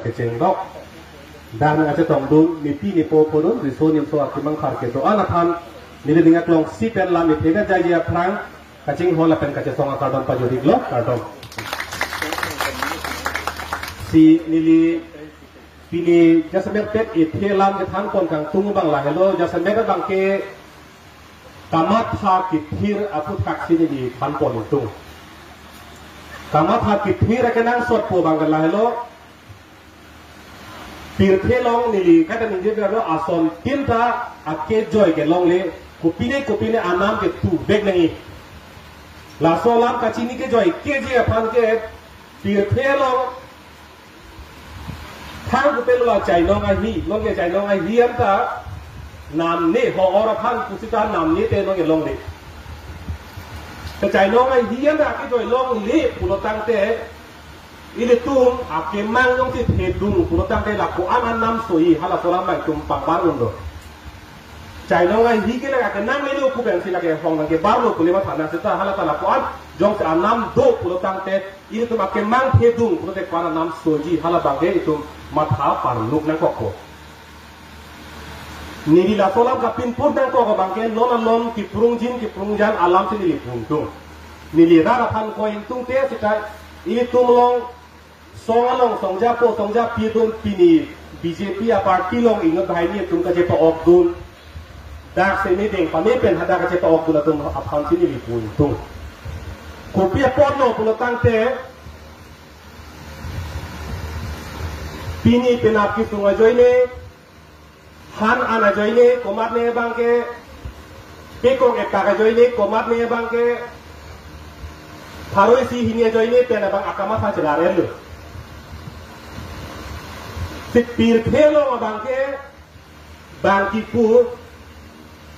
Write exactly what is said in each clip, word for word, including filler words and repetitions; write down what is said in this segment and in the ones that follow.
Kecheng dok. Dak nangkachetongdun, nepi nepo pudun, riso nimso akemang phar kedo-an aphan, neli ning aklongsi pen lam ithega jaji aphrang, kachinghon lapen kachesong akardom pajor-iklo, kardom. Si neli pini jasemet pet ithe lam kethan pon kangtung abang lahelo, jasemet abangke kamatha kethir aphuthaksi neli than pon ingtung. Kamatha kethir akenangsot pu abangke lahelo, pirthe along neli kata ningje lo ason tinta akejoi kelongle, kopine kopine anam ke tubek nangji. Laso alam kachini kejoi keji aphan ke pirthe along thang kopilo la chainong ahi, nonke chainong ahi anta namne ho or aphan pusita namne te nonke longle. Te chainong ahi anta akejoi longle pulo tangte, ilitum akemang jongsi thedung pulo tangte lapu-an anam soji, halaso alam abang itum pangbar unlo. Chainong ahi ke lake akenang melo pu pensi lake hong nangkebarlo pule matha nang seta, hala ta lapu-an jongsi anam do pulo tangte, ilitum akemang thedung pulote ko-an anam soji, hala abangke itum matha parluk nangkokpo. Neli laso alam kapinpur nangkok abangke non along kiprungjin kiprungjan alamsi neli pu ingtung. Neli rat aphan ko ingtungte seta ilitum along song along songjapo songjapi atum pini B J P aparty along inut banghini atum kachepa-okdun. Dak semi deng pame pen hadak kachepa-okdun atum aphansi neli pu ingtung. Kopi apotlo pulo tangte, pini penap kesung ajoine, han an ajoine, komatne abangke pekong epak ajoine, komatne abangke pharo isi hini ajoine pen abang akamatha chelar-etlo. Si pirthe along abangke bang kipu,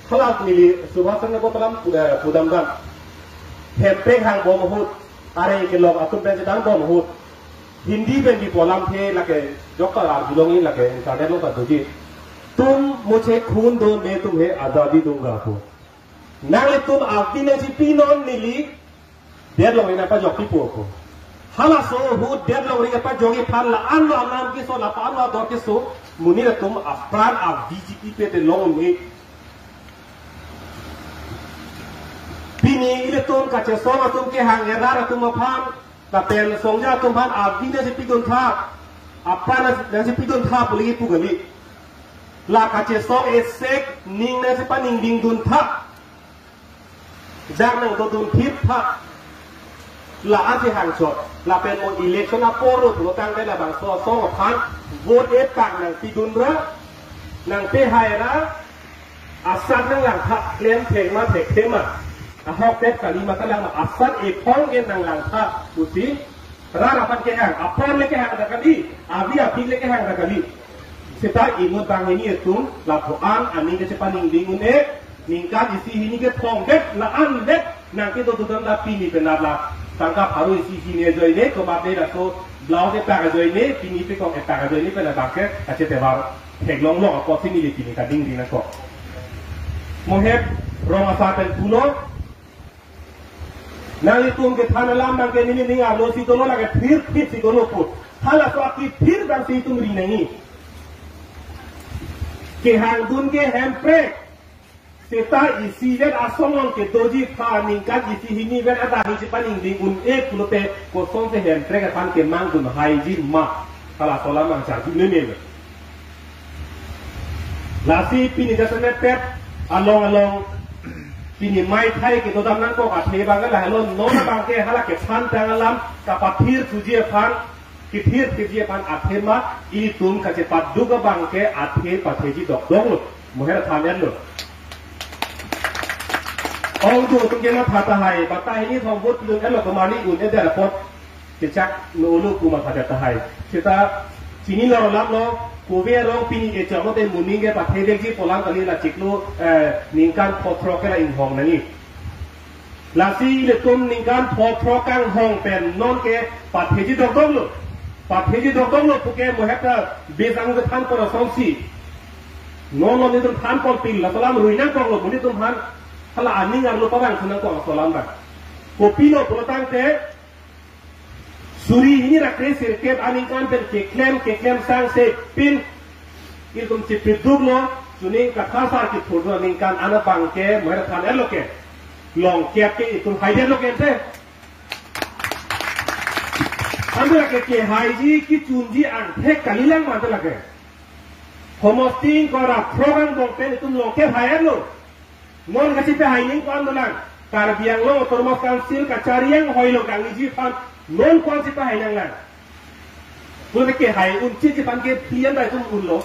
halak neli Subhash Chandra Bose alam pu-, eh, pudam dam. Hemprek hangbom ahut, areng kelong atum pen chedambom ahut, Hindi pen kipu alamthe lake jokta arjulongji, lake internet along ta doji. तुम मुझे खून दो, मैं तुम्हें आजादी दूंगा pu. Nanglitum avi nangchipinon, neli det longri nangpajokpipo pu. Halaso ahut det longri nangpajokji aphan la-anlo anam keso, lapu-anlo ador keso, monit atum apran avi chipipe te long un-e. Pini ilitum kachesong atum kehang erar atum aphan, lapen songja atum aphan avi nangchipidun tha, apran nangchipidun tha pu lake pu kali. La kachesong esek ning nangchipaningdingdun tha. Dak nangdodun thip tha. La-ansi hangchot. Lapen mo election apor lo pulo tangte labangso asong aphan vote epak nangpidun ra, nangpehai ra, asat nanglangtha, klem thek ma thekthe ma, ahokpet kali ma kalang ma, asat ephong ke nanglangtha pusi rat aphan kehang, apran le kehang ta kali, avi aphi le kehang ta kali. Seta inut banghini atum lapu-an aning kachepaningding un-e, ningkan isi hini kethom det, la-an det nangkedodun dam, la pini penap la tangka pharo isi hini ajoine, komatne laso blouse epak ajoine, pini pekong epak ajoine pen abangke kachetevar theklonglong apotsi neli pini kadingri nangkok. Mo het rong asar pen pulo, nanglitum kethan alam abangke neli ning arlosi dolo, lake thirphitsi dolo pu. Halaso akethir abangsi itum ri nangji. Kehangdun ke Hemprek. Seta isivet asong along kedoji aphan ningkan isi hinivet adang nangchipaningding un-e pulote kosonsi Hemprek aphan kemangdun haiji ma? Halaso alam nangcharju meme. Lasi pini jasemet pet along along pini maithai kedodam nangkok athe abang lahelo, non abangke hala kethan tang alam kapathir thuji aphan, kethir thuji aphan athe ma, itum kachepaduk abangke athe patheji dokdoklo. Mo het than etlo. Ongdung atum ke matha tahai, batai hini thom vote pidun etlo, komatne un-edet apot kechak nolo pu mathadet tahai. Seta chini lor alam lo, kove arong pini echok lote moning ke pathedetji pu alam kali, la chiklo, eh, ningkan pho throk ke la inghong nangji. Lasi ilitum ningkan pho throk kanghong pen nonke patheji dokdoklo. Patheji dokdoklo puke mo het ta besang kethan pon asonsi. Non non itum than pon pil, laso alam rui nangkoklo, monit atum aphan hala aning arlo pavangthu nangkok laso alam abang. Kopilo pulo tangte, Suri hini ra kre sirkep aningkan pen keklem keklem sangse pin ilitum chipiduk lo, chuning kathasar kithurdu aningkan anabang ke moher than erlo ke. Longkep ke itum haidet lo ke ante. Ante lake kehaiji kechunji angthek kalilang ma ante lake. Homosti ingkoi ra phrok angbong pen itum longkep hai erlo. Non kachipehai ning ko-an dolang. Karbi Anglong Autonomous Council kachari anghoi lo kangiji aphan non ko-an chipehai nanglang. Puloteke hai unchitji aphan ke phi an dai atum unlo.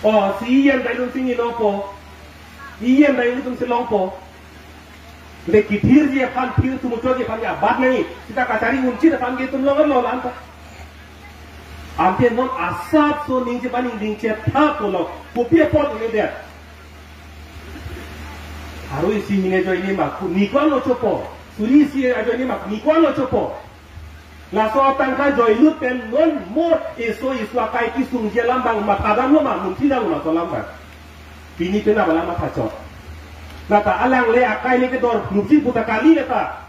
O, si iyan dai lun sing inopo. Iyan dai lun atum si longpo. Pute kithirji aphan, thir thumuchotji aphan ke abat nangji. Seta kachari unchit aphan ke itum longlo la anta. Ante non asapso ningje paning dingchet tha pulo. Kopi apot ini dia. Haru isi hini ajoine ma, ko-an ni ko-an lo chopo. Suri isi ajoine ma, ko-an ni ko-an lo chopo. Laso atangka joilut pen non mo eso isu akai kesungji alam abang matha damlo ma, munthi damlo laso alam abang. Pini pen abala matha chot. Lata alangle akai ne kedor phluji puta kali lata.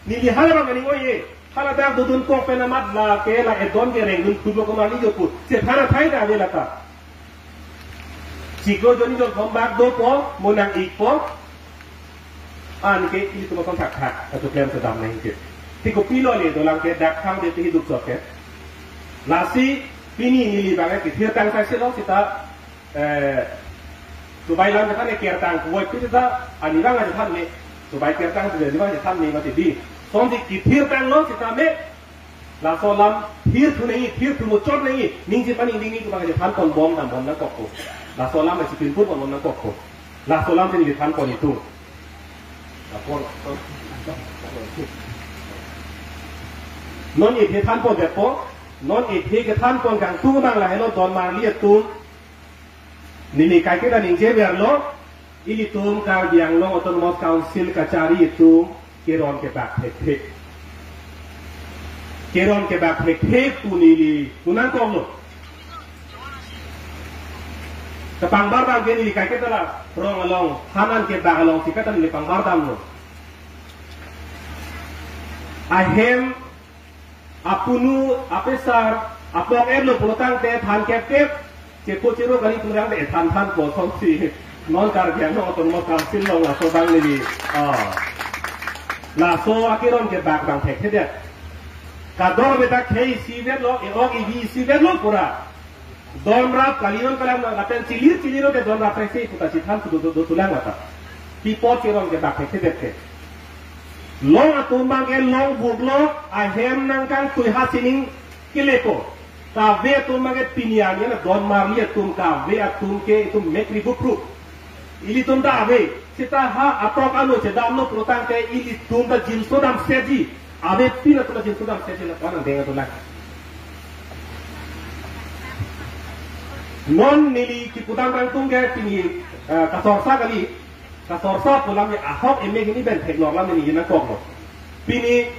Neli hala abang aning oi-e. Hala dak dodun kok pen amat lake la edon kereng dun phlulo komat ni jopu. Chethan athai ta ave lata. Chiklo jonni jon thom bak dopo, mo nang-ikpo. Anke ilitum ason thakthak, kachoklem sedam nangji. Te kopilo le dolang ke dak thang de te hi duk chot ke. Lasi pini neli abang ke kethirtang sai selo seta, eh, subai lam kata ne kertang kuwai pita ani abang aja than ne. Subai kertang tu ani abang aja than ne mati di. Sonsi kethirtang lo seta me. Laso alam thir thu nangji, thir thumuchot nangji, ningje paning ding nangji abang aja than ponbom dambom nangkokpo. Laso alam aja pinpur ponbom nangkokpo. Laso alam si neli than pon itum. Non ithe than pondetpo, non ithe kethan pon kangtung abang lahelo don marli atum. Neli kaiketa ningje verlo, ilitum Karbi Anglong Autonomous Council kachari atum keron kebak thekthe. Keron kebak thekthe pu neli pu nangkoklo. Kapangbar abang ke neli kaiketa la rong along, hanan kebak alongsi kata neli pangbar damlo. Ahem apunu, apesar, apok erlo pulotangte than kepkep, chepo chero kali pulotangte than thanpo sonsi. Non Karbi Anglong Autonomous Council along laso abang neli. Ah. Laso akeron kebak abang thekthedet. Kador bedak khei isivet lo, e-ok ivi isivet lo pura. Don rap kalinon kalam lapen chilir chilir ke don rap si puta chithan tu do do tulang lata. Pi apot keron kebak thekthe ke. Long atum abang ke long buk lo, ahem nangkangtui ha sining kelepo. Kave atum abang ke pini arni na don marli atum kave atum ke itum mekri bupru. Ilitum ta ave, seta ha atok ano chedamlo pulotangte ilitum ta jinso damsetji. Avepin atum ta jinso damsetji la ko-an angdeng atum la. Non neli kipu dam kangtung ke pini, eh, kasorsa kali, kasorsa pu alam ya ahok emek hini pen theklong alam neli nangkoklo. Pini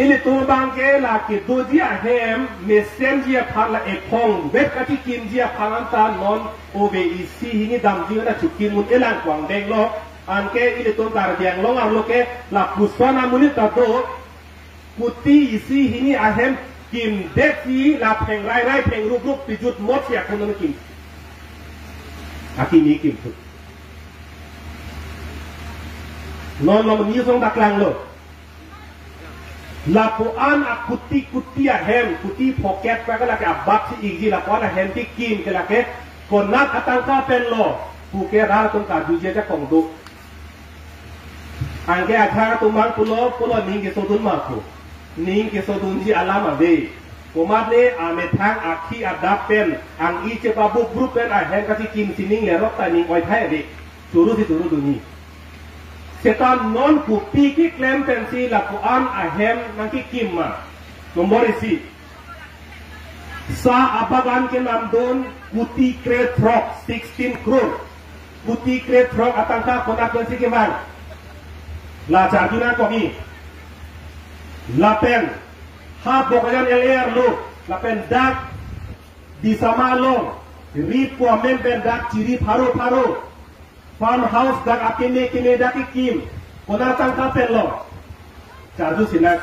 ilitum abang ke la kedoji ahem mesenji aphan la ephong vet kachikimji aphan anta non ove isi hini damji na chukim un elang ko-an angdenglo. Anke ilitum Karbi Anglong arlo ke lapuson amonit ta do, kuti isi hini ahem kimdetji la pheng rairai pheng rukrup pijut motsi akun non kim. Akimi kimthu. Non non ni song daklanglo. Lapu-an akuti kuti ahem, kuti pocket pa ke lake abat si ikji, lapu-an ahem kikim ke lake konat atangka penlo, puke rat atum karjuji ajakong do. Anke ajahak atum abang pulo, pulo ning kesodun ma pu. Ning kesodunji alam ave. Komatne amethang akhi adap pen, ang-i chepabupbrup pen ahem kachikim sining lerok ta ning oithai ave. Churu si churu dunji. Seta non kopi keklem pensi lapu-an ahem nangkikim ma. Nombor isi. Sa abagan kenamdun kuti krethrok, sixteen crore. Kuti krethrok atangka konat pensi kevang. La charju nangkokji. Lapen ha Bokajan L A arlo, lapen dak Disama along, ri pu amen pen dak chiri pharo pharo. Farmhouse dak akeme keme dak kikim. Konat atangka penlo. Charju sinak.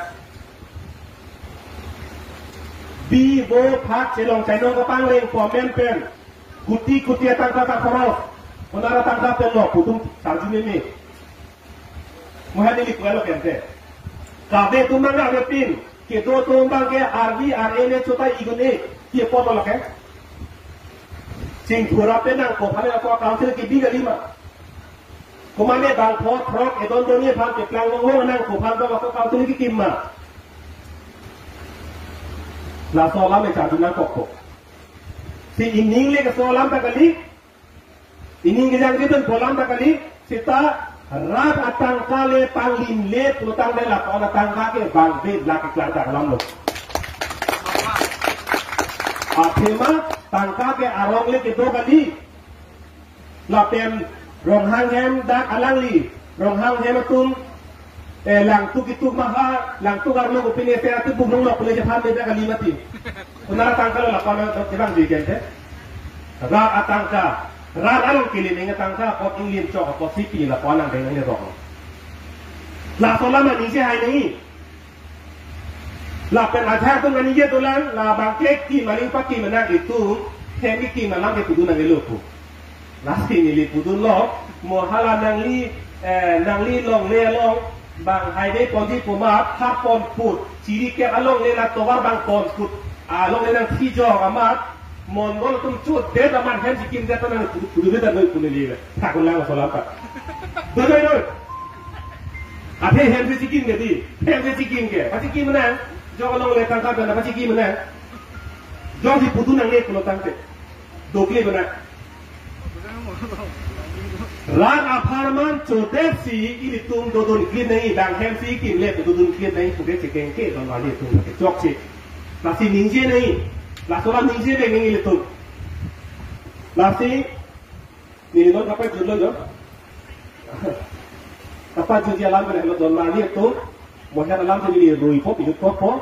Bi bo phak chelong chainong kapangling po amen pen kuti kuti atangka ta khoros. Konat atangka pen lo pu atum charju meme. Mo han neli pu-an lo kente. Kave atum abang kavepin. Kedo atum abang ke arvi ar ene chota igun e. Kiepo lo ke. Chingthur ape nangkok aphan ako council kebi kali ma. Komatne bang pho throk edon doni aphan keplang wong wong nangkok aphan bang ako council kekim ma. Laso alam e charju nangkokpo. Si ining le keso alam ta kali. Ining kejang kejang pu alam ta kali. Seta rat atangka le panglinle pulotangte lapu-an atangka ke bang be lak keklang ta alam lo. Athema tangka ke arong le kedo kali. Lapen Ronghang hem dak alangli, Ronghang hem atum, eh, langtuk ituk maha, langtuk arlo kopine se ati buklong lo pule Japan beda kali mati. Konat atangka lo lapu-an lo kebang di kente. Rat atangka, rat along kili ning atangka, apot inglim chok, apot sipi lapu-an nang deng le rong. Laso alam aningje hai ni. Lapen ajahak atum kaningje dolang, labang kekim aling pakim nang itum, hem kekim alam ke pudun nangkelo pu. Lasi neli pudun lo, mo hala nangli, eh, nangli longle along, bang haide ponji puma, ha pon put, chiri ke alongle na tovar bang pon put, alongle nangthijok amat, Monbol atum chot det amat hem sikim det ta nang pudu pudu det ta noi pune liye. Thakun lang solam ta. Doi doi doi. Athe hem sikim ke di. Hem sikim ke. Pachikimnang. Jong alongle tangka pen pachikimnang. Jongsi pudu nangne pulotangte. Dokle bana. Rat apharman chodet si ilitum dodun klim nangji, bang hem sikim le dodun klim nangji puke chekeng ke don wali atum ke chokche. Lasi ningje nangji, laso alam ningje nangji ilitum. Lasi neli non kapajutlo jo. Kapajut alam ke lo don wali atum. Mo her alam si neli ruipo, pijutpo.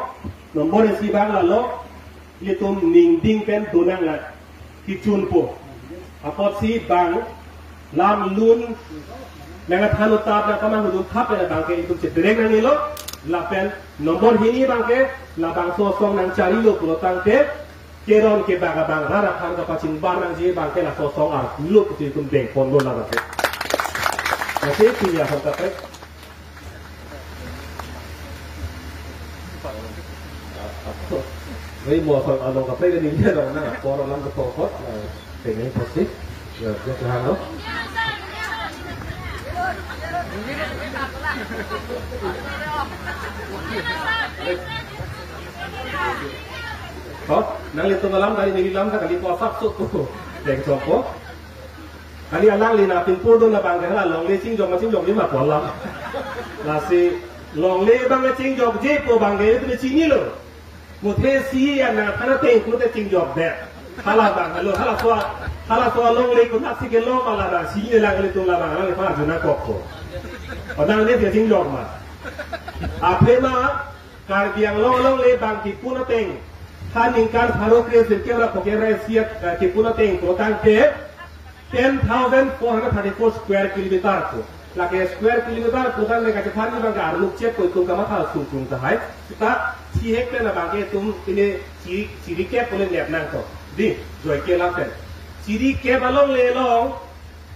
Nombor isi bang lalo, ilitum ningding pen donang la, kechunpo. Apotsi bang lam lun nangkethan utap nangkemang hudun thap pen bang ke itum chedreng nangnelo, lapen nombor hini bang ke labangso asong nangcharilo pulotangte, keron kebak abang rat aphan kapachingbar nangji bang ke laso asong arlo pusi itum dengponlo labang ke. Lasi pini asong kaprek. Ri mo asong along kaprek ni dia dong na, por alam ke pokok, eh, pengen pasti. Ya, ya, ya, lo. Oh, nanglitum alam kali, neli alam kali, ko apak sok tu. Deng sok ko. Kali alangli na pinpur dun labang ke hala longle chingjok ma chingjokji ma pu alam. Lasi longle abang chingjokji pu abang ke itum chinilo. Muthe si ya nangthan ateng pute chingjokdet. Hala abang, halo, halaso, halaso alongle konatsi kelo ma labang, si ne lang ilitum labang, lang pa arju nangkokpo. Onang ne dia chingjok ma. Aphema, Karbi Anglong alongle bang kipun ateng. Ha ningkan pharo kre sirkep ra phoke ra isi, eh, kipun ateng pulotangte ten thousand four hundred thirty-four square kilometer pu. Lake square kilometer pulotangte kachethanji bang ke arluk chet ko itum kamatha sungkung tahai. Seta chihek pen abang ke itum pine chiri, chirikep pule nep nangkok. Di, joike lapen. Chirikep alongle along,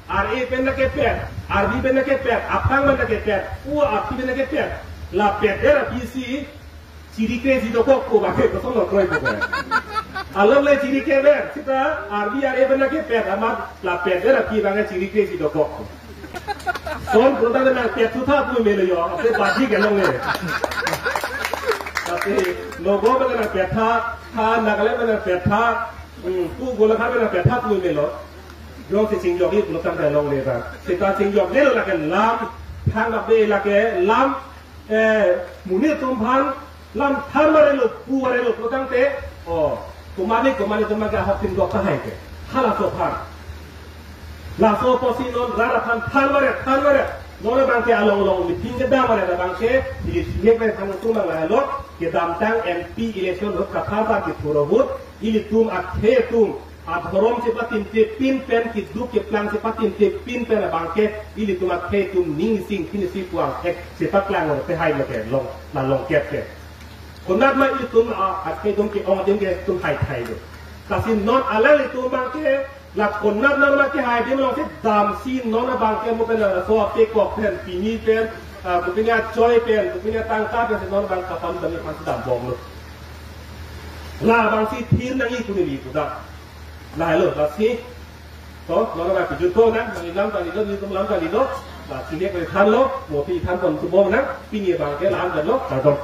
R A pen nangkepet, R B pen nangkepet, aphrang pen nangkepet, pu aphi pen nangkepet, la pet der aphi si, chiri kre si dokok ko bang ke kosong lo kroi ko. Alongle chiri kre ber, seta R B R A pen nangkepet, amat la pet der aphi bang ke chiri kre si dokok ko. Son pulotangte nangpet thu tha pu melo jo, aphi baji ke longle. Tapi Nagaon pen nangpet tha, ha Nagaland pen nangpet tha, hmm, pu Golaghat pen nangpet tha pu melo. Jongsi chingjokji pulotangte longle ta. Seta chingjokjelo lake lam, thang abe lake lam, eh, monit atum aphan, lam than varelo, pu varelo pulotangte, oh, komatne, komatne atum ke ahok tin dok tahai ke. Halaso aphan. Laso apotsi non rat aphan than varet, than varet. Non abang ke along along meeting kedam varet abang ke, ili singek pen thang atum abang lahelo, kedamtang M P election ahut kathar ta kethur ahut, ilitum akhei atum, Adhorom chepatimtepin pen, keduk keplang chepatimtepin pen abangke ilitum akhei atum ning sing thin isi puang ek chepaklang lo, pehai lo ke, long, la longkep ke. Konat ma ilitum a, akhei atum ke-ong adim ke itum haithai lo. Lasi non alanglitum abangke, la konat non ma kehai adim along si damsi non abangke mo pen, so apekok pen, pini pen, ah, kopine achoi pen, kopine atangka pen si non abang kapal dami pasi dambom lo. Labangsi thir nangji pu neli pu ta. Lahai lo, lasi. To, non abang pijutpo nang, nangli lam kali do, nelitum lam kali do. La, chini kali thanlo, mo pi than pon tubom nang, pini abangke la-an lo, kardom.